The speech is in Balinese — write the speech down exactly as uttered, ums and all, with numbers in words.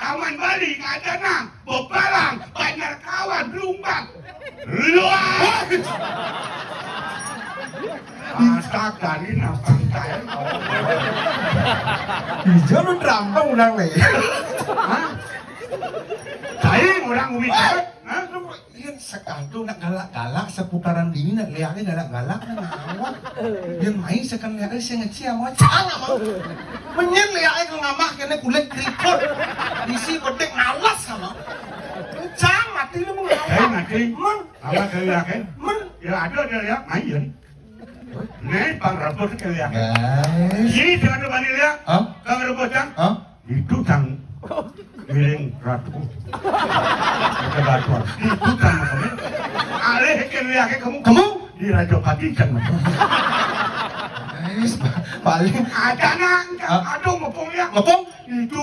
Aman Bali, Kadanang, Bebalang, Banjar Kawan, Lumban. Luas. Astaga, ini napa saya? Ijo lu terampung ulang nih. Hah? Saya orang Wika. Hah? Lu lihat sekantu nak galak-galak seputaran dini nak lihatnya galak-galak nak ngawak. Dia main sekan lihatnya saya ngecil mau cang apa? Menyen lihatnya ke ngamah kena kulit keriput. Isi bedek ngalas sama. Cang mati lu mau Saya ngawak. Mati. Mang. Apa saya yakin? Mang. Ya ada dia ya, main. Nih, pang rebut kali ya. Guys. Ini jangan coba nih ya. Hah? Kang rebut cang. Hah? Itu cang miring ratu. Ada batuan. Itu cang apa? Alih kali ya kamu. Kamu? Di Raja Pati cang. Guys, paling ada nang. Hah? Aduh, ngepung ya. Ngepung? Itu